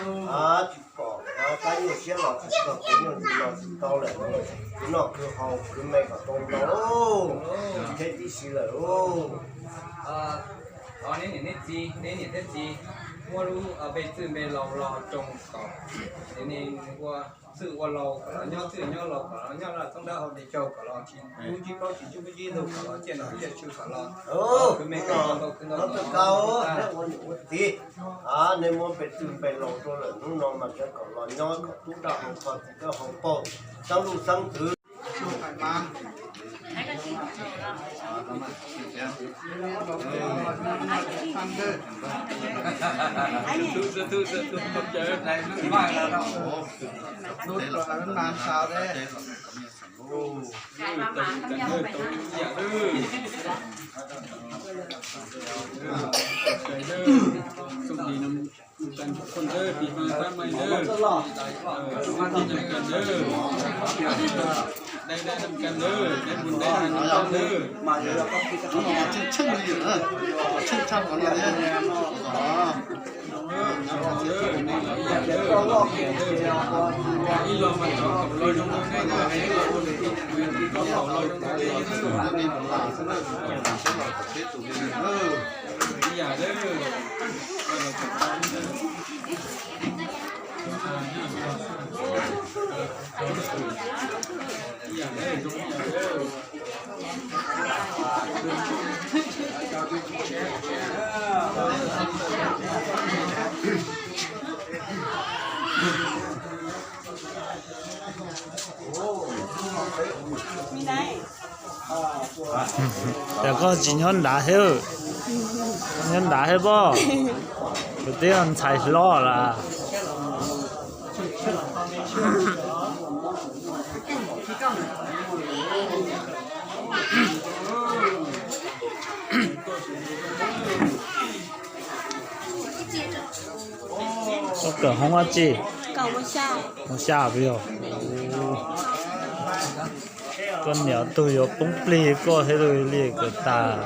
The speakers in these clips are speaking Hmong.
Tsis pom, kab nyuaj siab los tsis tau, kev nyuaj ntxhi los tsis tau lawm. Kwv noj kwv haus, kwv me kom tau ntau, thiab tib si lawm. Thov neb niam neb txiv, neb niam thiab txiv muab lub npe txwj npe laus los roos kom nej ua txwj ua laus kom los nyob txwj nyob laus kom los nyob laj thoob dab hau dej caug kom los tsis ntub tsis plaub tsis ntub tsis ntug kom los ciaj nom ciaj tswv kom los kwv me kwv ntau kwv ntau. Txiv, nej muab npe txwj npe laus rau lawm hnub no mas kom los nyob kom tub dab hau qho txiv dab hau paug, xeeb luj xeeb ntxwv. Ces koj tsis nyob nrad thiab, nyob nrad thiab pob, kuv twb yog ntxhais hlob lawm. Koj kawm hoob dab tsi? Hoob xya puas yog? Koj niam tug yuav poob plig koj thiab li kawm tag.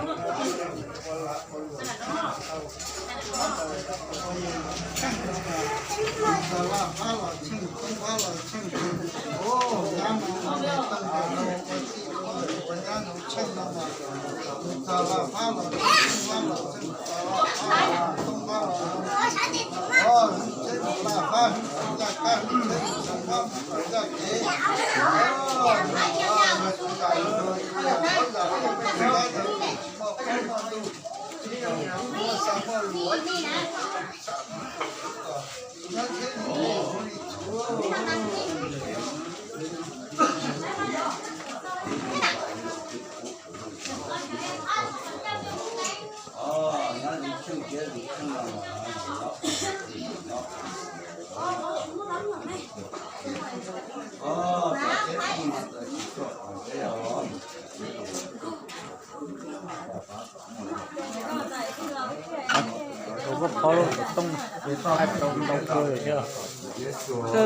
Koj phob lub xov tooj,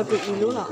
tus ib lub los.